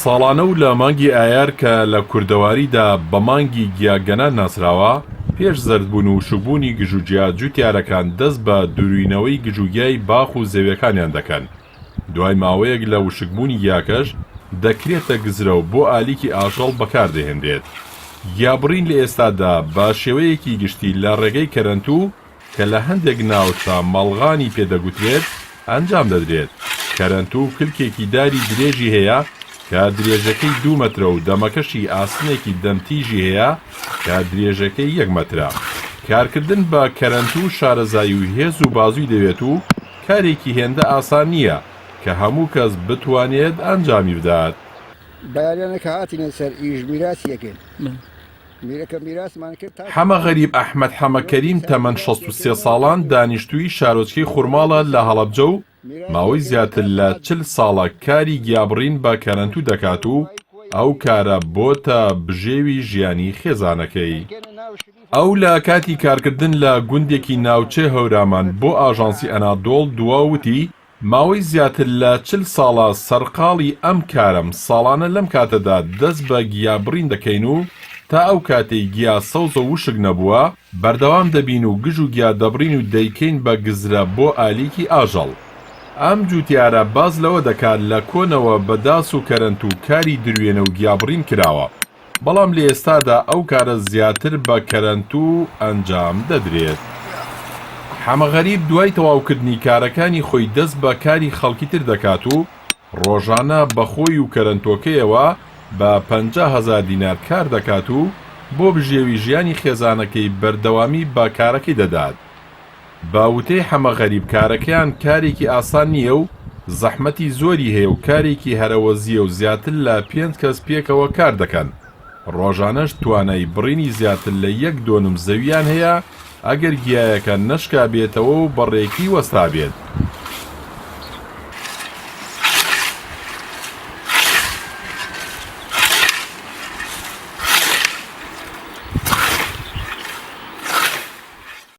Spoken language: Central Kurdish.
ساڵانە و لە مانگی ئایار کە لە کوردەواریدا بە مانگی گیاگەنان ناسراوە، پێش زەردبوون و وشکبوونی گژوگیا جوتیارەکان دەست بە دروینەوەی گژوگیای باخ و زەویەکانیان دەکەن. دوای ماوەیەک لە وشکبوونی گیاکەش دەکرێتە گزرە و بۆ ئالیکی ئاژەڵ بەکاردەهێنرێت. گیابڕین لە ئێستادا بە شێوەیەکی گشتی لە ڕێگەی کەرەنتوو کە لە هەندێک ناوچە مەڵغانی پێ دەگوترێت ئەنجام دەدرێت. کەرەنتوو کلکێکی داری درێژی هەیە کە درێژەکەی دوو مەترە و دەمەکەشی ئاسنێکی دەم تیژی هەیە کە درێژەکەی یەک مەترە. کارکردن بە کەرەنتوو شارەزایی و هێز و بازووی دەوێت و کارێکی هێندە ئاسان نییە کە هەموو کەس بتوانێت ئەنجامی بدات. بەیانیانە کە هاتینە سەر ئیش میراسی ئەکەین میرەکە میراسمان کرد تا حەمە غەریب ئەحمەد حەمە کەریم تەمەن 63 ساڵان دانیشتووی شارۆچکەی خورماڵە لە هەڵەبجە و ماوەی زیاتر لە 40 ساڵە کاری گیابڕین بە کەرەنتوو دەکات و ئەو کارە بۆتە بژێوی ژیانی خێزانەکەی. ئەو لە کاتی کارکردن لە گوندێکی ناوچەی هەورامان بۆ ئاژانسی ئەنادۆڵ دوا وتی، ماوەی زیاتر لە 40 ساڵە سەرقاڵی ئەم کارەم، ساڵانە لەم کاتەدا دەست بە گیا بڕین دەکەین و تا ئەو کاتەی گیا سەوزە و وشک نەبووە، بەردەوام دەبین و گژ و گیا دەبڕین و دەیکەین بە گزرە بۆ ئالیکی ئاژەڵ. ئەم جوتیارە باس لەوە دەکات لە کۆنەوە بە داس و کەرەنت و کاری دروێنە و گیابڕین کراوە، بەڵام لە ئێستادا ئەو کارە زیاتر بە کەرەنتوو ئەنجام دەدرێت. حەمە غەریب دوای تەواوکردنی کارەکانی خۆی دەست بە کاری خەڵکی تر دەکات و ڕۆژانە بە خۆی و کەرەنتۆکەیەوە بە 50 هەزار دینار کار دەکات و بۆ بژێوی ژیانی خێزانەکەی بەردەوامی بە کارەکەی دەدات. بە وتەی حەمە غەریب کارەکەیان کارێکی ئاسان نییە و زەحمەتی زۆری هەیە و کارێکی هەرەوەزییە و زیاتر لە پێنج کەس پێکەوە کار دەکەن، ڕۆژانەش توانای بڕینی زیاتر لە یەک دۆنم زەوییان هەیە ئەگەر گیایەکە نەشکابێتەوە و بە ڕێکی وەستابێت.